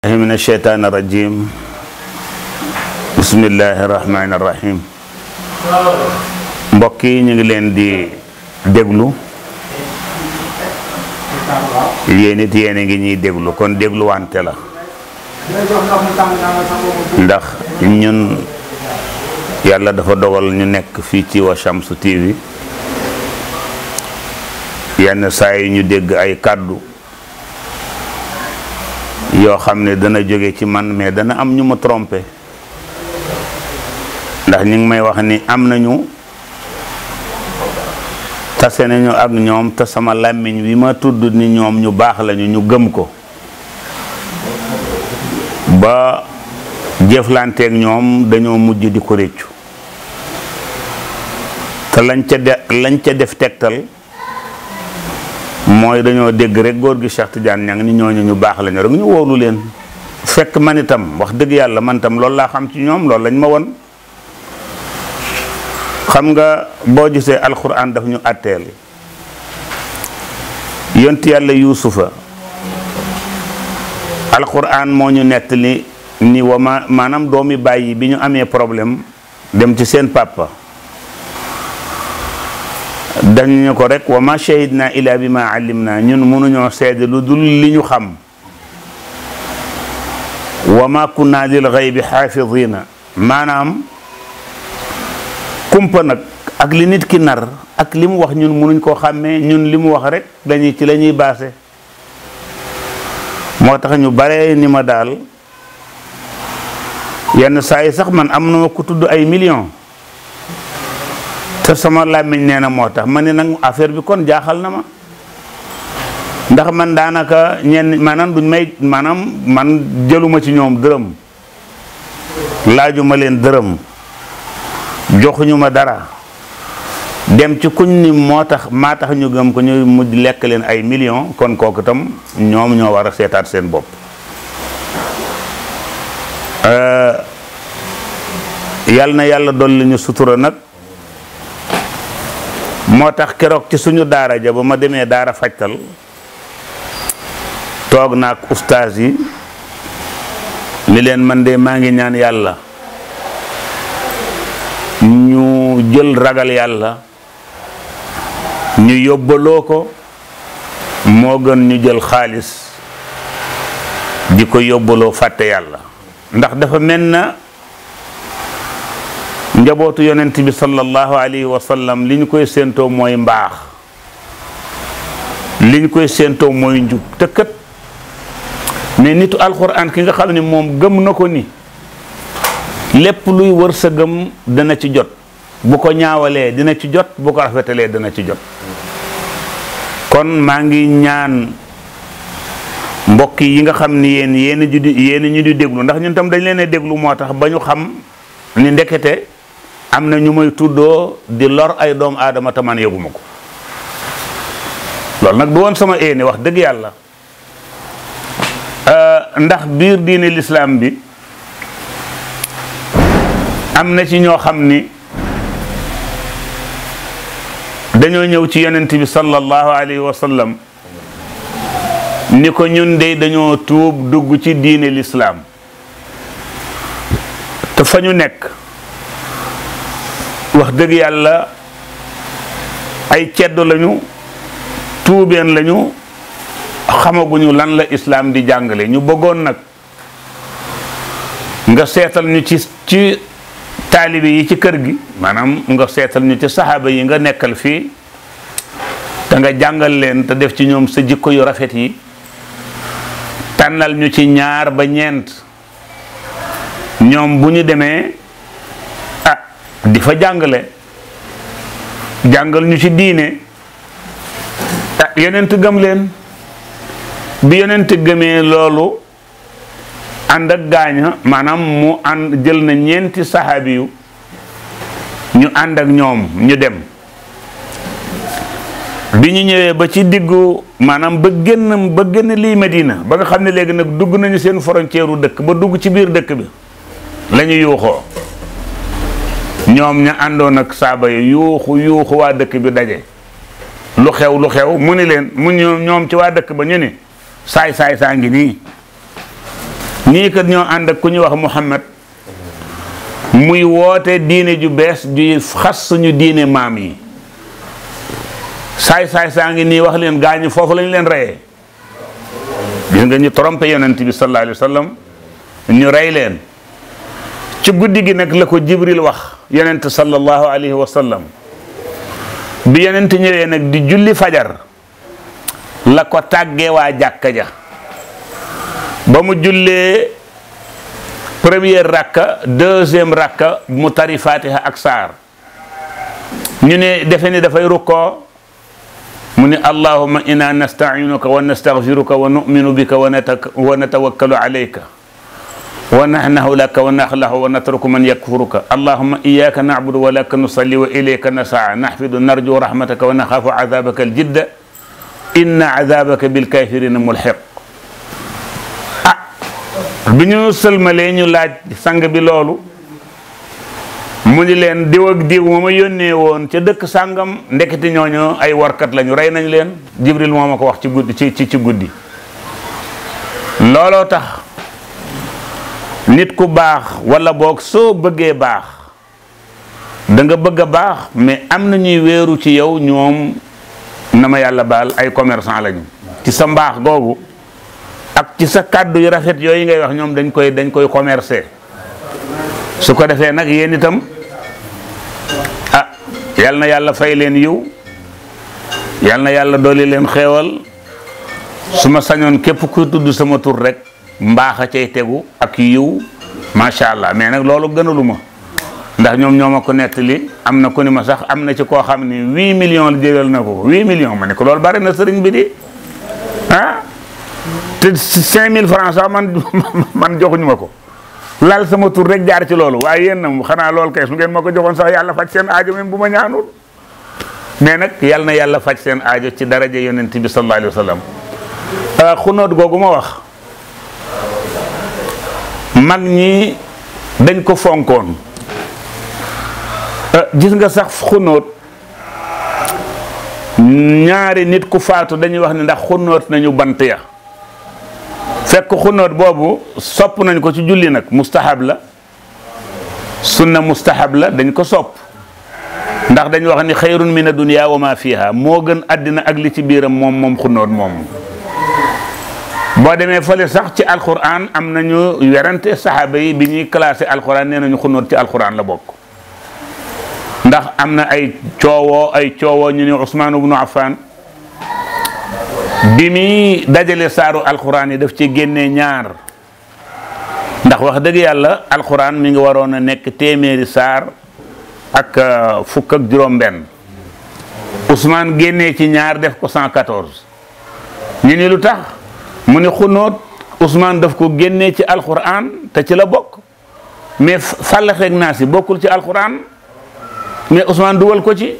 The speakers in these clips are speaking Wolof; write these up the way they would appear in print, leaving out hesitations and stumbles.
من الشيطان الرجيم بسم الله الرحمن الرحيم mbokk yi ñu ngi leen di déglu yéen it yéen a ngi ñuy déglu kon dégluwante la ndax ñun yàlla dafa dogal ñu nekk fii ci Wa Shamsu TV yenn saa yi ñu dégg ay kàddu yoo xam ne dana jóge ci man mais dana am ñu ma trompé ndax ñu ngi may wax ni am nañu tase nañu ak ñoom te sama làmmiñ wi ma tudd ni ñoom ñu baax lañu ñu gëm ko ba jëflanteeg ñoom dañoo mujj di ko réccu te lañ ca def tegtal mooy dañoo dégg rek góor gi Cheikh Tidiane Niang ni ñooñu ñu baax lañu rek ñu wóolu leen fekk man itam wax dëgg yàlla man itam loolu laa xam ci ñoom loolu lañ ma won xam nga boo gisee alquran daf ñu àtteel yonti yàlla yuusufa alquran moo ñu nettali ni maanaam doomi bàyyi bi ñu amee problème dem ci seen papa dañu ko rek wa ma shahidna ila bi ma alimna ñun mënuñoo seede lu dul li ñu xam wa ma kunna lil ghaybi xaafidina maanaam kumpa nag ak li nit ki nar ak li mu wax ñun mënuñ koo xàmmee ñun li mu wax rek dañuy ci la ñuy baase moo tax ñu bare ni ma daal yenn saa yi sax man am na ma ku tudd ay millions te sama làmmiñ nee na moo tax ma ne nag affaire bi kon jaaxal na ma ndax man daanaka ñenn maanaam duñ may maanaam man jëluma ci ñoom dërëm laajuma leen dërëm joxuñu ma dara dem ci kuñ ni moo tax maa tax ñu gëm ko ñu mujj lekk leen ay millions kon kooku itam ñoom ñoo war a seetaat seen bopp yal na yàlla dolli ñu sutura nag moo tax keroog ci suñu daara ja ba ma demee daara fajtal toog naa ak ustaas yi ni leen man de maa ngi ñaan yàlla ñu jël ragal yàlla ñu yóbbaloo ko moo gën ñu jël xaalis di ko yóbbaloo fàtte yàlla ndax dafa mel na njabootu yonent bi sallallahu alayhi wa sallam li ñu koy séentoo mooy mbaax li ñu koy séentoo mooy njub te kat mais nitu alquran ki nga xam ne moom gëm na ko ni lépp luy wër sa gëm dana ci jot bu ko ñaawalee dina ci jot bu ko rafetalee dana ci jot kon maa ngi ñaan mbokk yi nga xam ni yéen ñu di déglu ndax ñun tam dañ leen a déglu moo tax ba ñu xam ni ndekete am na ñu may tuddoo di lor ay doomu aadama te man yëguma ko loolu nag du woon sama éene wax dëgg yàlla ndax biir diine lislaam bi am na ci ñoo xam ni dañoo ñëw ci yonent bi sallallahu alayhi wa sallam ni ko ñun de dañoo tuub dugg ci diine lislaam te fa ñu nekk wax dëgg yàlla ay ceddo lañu tuubeen lañu xamaguñu lan la islaam di jàngale ñu bëggoon nag nga seetal ñu ci taalibe yi ci kër gi maanaam nga seetal ñu ci saxaaba yi nga nekkal fii te nga jàngal leen te def ci ñoom sa jikko yu rafet yi tànnal ñu ci ñaar ba ñeent ñoom bu ñu demee di fa jàngale jàngal ñu ci diine yonent gëm leen bi yonent gëmee loolu ànd ak gaaña maanaam mu ànd jël na ñeenti saxaabi yu ñu ànd ak ñoom ñu dem bi ñu ñëwee ba ci diggu maanaam ba génn lii Medina ba nga xam ne léegi nag dugg nañu seen frontière u dëkk ba dugg ci biir dëkk bi la ñu yuuxoo ñoom ña àndoon ak saaba yi yuuxu waa dëkk bi daje lu xew mu ni leen mu ñoom ci waa dëkk ba ñu ni saay saa ngi nii nii kat ñoo ànd ak ku ñu wax Muhammad muy woote diine ju bees juy xas suñu diine maam yi saay saa ngi nii wax leen gaañu foofu lañ leen reyee gis nga ñu trompé yonent bi sallallahu alayhi wa sallam ñu rey leen ci guddi gi nag la ko Jibril wax yonent sallallahu alayhi wa sallam bi yonent ñëwee nag di julli fajar la ko tàggee waa jàkka ja ba mu jullee première rakka deuxième rakka mu tari fatiha ak saar ñu ne defe ni dafay rukkoo mu ne allahumma inna nasta'inuka wa nastaghfiruka wa nu'minu bika wa natawakkalu alayka wa nahnahu laka wa nakhlahu wa natruku man yakfuruka allahumma iyyaka na'budu wa laka nusalli wa ilayka nas'a nahfidu narju rahmataka wa nakhafu 'adhabaka al-jidda inna 'adhabaka bil kafirina mulhiq. bi ñu sëlmalee ñu laaj sang bi loolu mu ni leen diw ak diw moo ma yónnee woon ca dëkk sàngam ndeketi ñooñu ay warkat lañu rey nañ leen Jibril moo ma ko wax ci guddi ci guddi. looloo tax nit ku baax wala boog soo bëggee baax da nga bëgg a baax mais am na ñuy wéeru ci yow ñoom na ma yàlla baal ay commerçant lañu ci sa mbaax googu ak ci sa kàddu yu rafet yooyu ngay wax ñoom dañ koy commercer su ko defee nag yéen itam yal na yàlla fay leen yiw yal na yàlla dooli leen xeewal su ma sañoon képp kuy tudd sama tur rek mbaax a cay tegu ak yiw macha allah mais nag loolu gënaluma ndax ñoom ñoo ma ko nettali am na ku ni ma sax am na ci koo xam ni 8 millions la jëlal na ko 8 millions ma ne ko loolu bari na sëriñ bi di te 5000 francs sax man joxuñu ma ko laal sama tur rek jaar ci loolu waaye yéen na xanaa loolu kay su ngeen ma ko joxoon sax yàlla faj seen aajo même bu ma ñaanul mais nag yal na yàlla faj seen aajo ci daraja yonent bi sallallahu alayhi wa sallam. xunóot googu ma wax mag ñi dañ ko fonkoon gis nga sax xunóot ñaari nit ku faatu dañuy wax ne ndax xunóot nañu bant ya fekk xunóot boobu sopp nañ ko ci julli nag mustahab la sunna mustahab la dañ ko sopp ndax dañu wax ni xayrun min ad-dunya wa ma fiha moo gën àddina ak li ci biiram moom xunóot moom. boo demee fële sax ci alquran am nañu werante saxaaba yi bi ñuy classé alquran nee nañu xunóot ci alquran la bokk ndax am na ay coowoo ñu ne Ousmane ibnu Affan bi muy dajale saaru alquran yi daf ci génnee ñaar ndax wax dëgg yàlla alquran mi ngi waroon a nekk téeméeri saar ak fukk ak juróom-benn Ousmane génnee ci ñaar def ko 114 ñu ni lu tax mu ne xunóot Ousmane daf ko génnee ci alquran te ci la bokk mais fàllaxeeg naa si bokkul ci alquran mais Ousmane dugal ko ci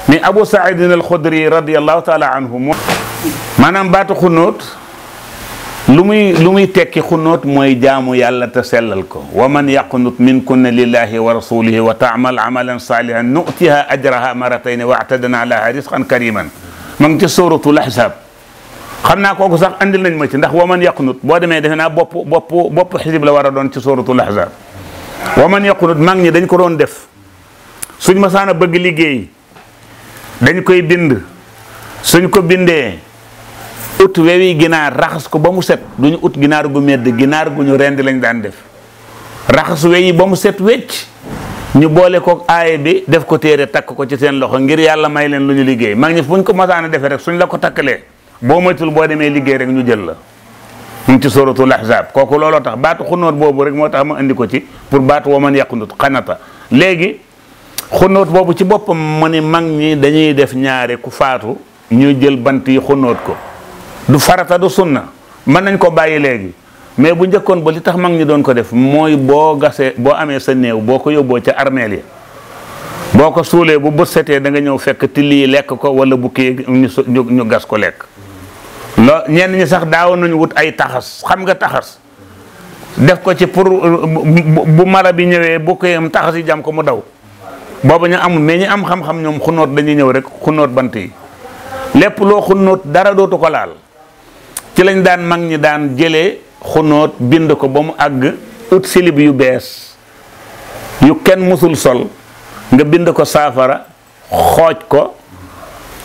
mais Abu Saïd al-Khudri radiyallahu taala anhu maanaam baatu xunóot lu muy tekki xunóot mooy jaamu yàlla te sellal ko wa man yaqnut minkunna lillahi wa rasulihi wa taamal amalan salihan nu'tiha ajraha maratayn wa a'tadna laha rizqan kariman ma ngi ci suratul ahzab xam naa kooku sax andil nañ ma ci ndax wa man yaqnut boo demee defe naa bopp xisib la war a doon ci suratul ahzab wa man yaqnut mag ñi dañ ko doon def suñ masaana bëgg liggéey dañ koy bind suñ ko bindee ut wewi ginaar raxas ko ba mu set duñu ut ginaar gu medd ginaar gu ñu rendi lañ daan def raxas weyi ba mu set wecc ñu boole ko aaye bi def ko téere takk ko ci seen loxo ngir yàlla may leen lu ñu liggéey mag ñi buñ ko masaana defee rek suñ la ko takkalee boo moytul boo demee liggéey rek ñu jël la mu ngi ci suratul ahzab kooku looloo tax baatu xunóot boobu rek moo tax ma indi ko ci pour baatu wa man yaqnut xanata léegi xunóot boobu ci boppam mu ni mag ñi dañuy def ñaare ku faatu ñuy jël bant yi xunóot ko du farata du sunna mën nañ ko bàyyi léegi mais bu njëkkoon ba li tax mag ñi doon ko def mooy boo gasee boo amee sa néew boo ko yóbboo ca armeel yi boo ko suulee bu bët setee da nga ñëw fekk tilli yi lekk ko wala bu kii ñu gas ko lekk ñenn ñi sax daawoon nañu wut ay taxas xam nga taxas def ko ci pour bu mara bi ñëwee bu koy am taxas yi jam ko mu daw boobu ñu amul mais ñi am xam-xam ñoom xunóot dañuy ñëw rek xunóot bant yi lépp loo xunóot dara dootu ko laal ci lañ daan mag ñi daan jëlee xunóot bind ko ba mu àgg ut silib yu bees yu kenn musul sol nga bind ko saafara xooj ko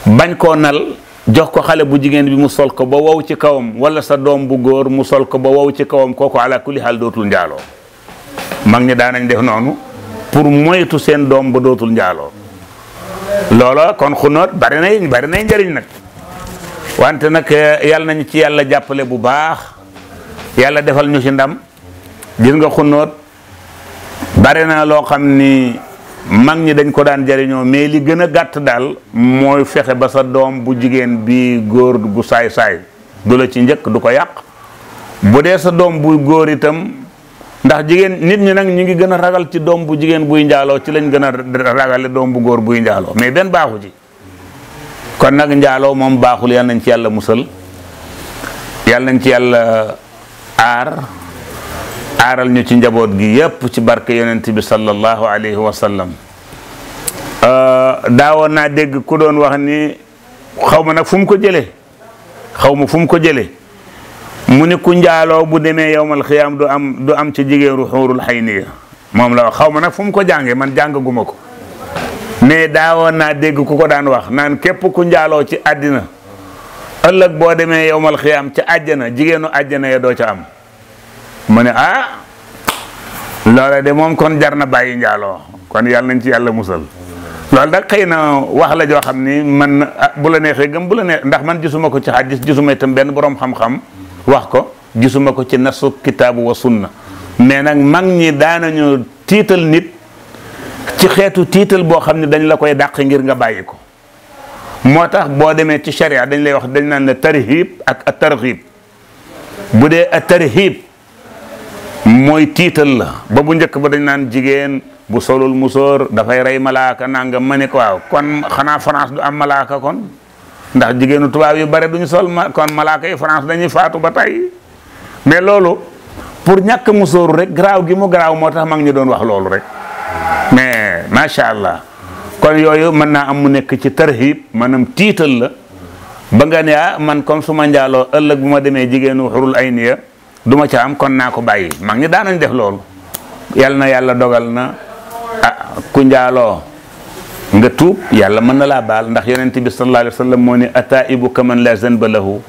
bañ koo nal jox ko xale bu jigéen bi mu sol ko ba wow ci kawam wala sa doom bu góor mu sol ko ba wow ci kawam kooku ala kulli xaal dootul njaaloo mag ñi daanañ def noonu pour moytu seen doom ba dootul njaaloo loola kon xunóot bari nay njëriñ nag wante nag yàlla nañu ci yàlla jàppale bu baax yàlla defal ñu ci ndam gis nga xunóot bari na loo xam ni mag ñi dañ ko daan jëriñoo mais li gën a gàtt daal mooy fexe ba sa doom bu jigéen bi góor gu saay-saay du la ci njëkk du ko yàq bu dee sa doom bu góor itam ndax jigéen nit ñi nag ñu ngi gën a ragal ci doom bu jigéen buy njaaloo ci lañ gën a ragale doom bu góor buy njaaloo mais benn baaxu ci kon nag njaaloo moom baaxul yal nañ ci yàlla musal yal nañ ci yàlla aaral ñu ci njaboot gi yépp ci barke yonent bi sallallahu alayhi wa sallam daawoon naa dégg ku doon wax ni xaw ma nag fu mu ko jëlee mu ni ku njaaloo bu demee yowmal xiyaam du am ci jigéenu xuurul xayniya moom la wax xaw ma nag fu mu ko jàngee man jàngaguma ko mais daawoon naa dégg ku ko daan wax naan képp ku njaaloo ci àddina ëllëg boo demee yowmal xiyaam ca àjjana jigéenu àjjana ya doo ca am mu ne loola de moom kon jar na bàyyi njaaloo kon yàlla nañ ci yàlla musal loolu nag xëy na wax la joo xam ni man bu la neexee gëm bu la neex ndax man gisuma ko ci hadis gisuma itam benn borom xam-xam wax ko gisuma ko ci nasu kitaabu wa sunna mais nag mag ñi daanañu tiital nit ci xeetu tiital boo xam ne dañ la koy dàq ngir nga bàyyi ko moo tax boo demee ci sharia dañ lay wax dañ naan la tarhib ak a targhib bu dee a tarhib mooy tiital la ba bu njëkk ba dañ naan jigéen bu solul musóor dafay rey malaaka nangam ma ne ko waaw kon xanaa France du am malaaka kon ndax jigéenu tubaab yu bare duñu sol kon malaaka yi France dañuy faatu ba tey mais loolu pour ñàkk musóoru rek garaaw gi mu garaaw moo tax mag ñi doon wax loolu rek mais macha allah kon yooyu mën naa am mu nekk ci tarhib maanaam tiital la ba nga ne man comme su ma njaaloo ëllëg bu ma demee jigéenu xurul ay niya du ma ca am kon naa ko bàyyi mag ñi daanañ def loolu yal na yàlla dogal na ku njaaloo nga tuub yàlla mën na laa baal ndax yonent bi sallallahu alayhi wa sallam moo ne ataibu kaman la zanba lahu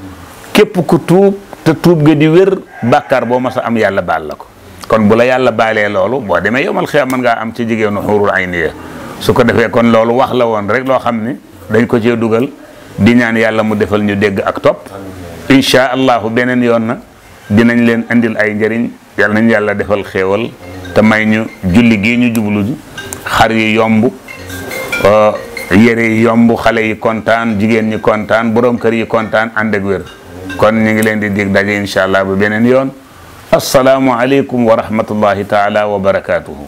képp ku tuub te tuub ga di wér bàkkaar boo mas a am yàlla baal la ko kon bu la yàlla baalee loolu boo demee yowmal xiyaam mën ngaa am ci jigéenu xuurul ayniya su ko defee kon loolu wax la woon rek loo xam ni dañ ko cee dugal di ñaan yàlla mu defal ñu dégg ak topp insha allahu beneen yoon na dinañ leen andil ay njëriñ yàlla nañ yàlla defal xéewal te may ñu julli gii ñu jublu xar yi yomb yére yi yomb xale yi kontaan jigéen ñi kontaan borom kër yi kontaan ànd ak wér kon ñu ngi leen di dig daje insha allah ba beneen yoon assalaamu aleykum wa rahmatullahi taala wa barakatuhu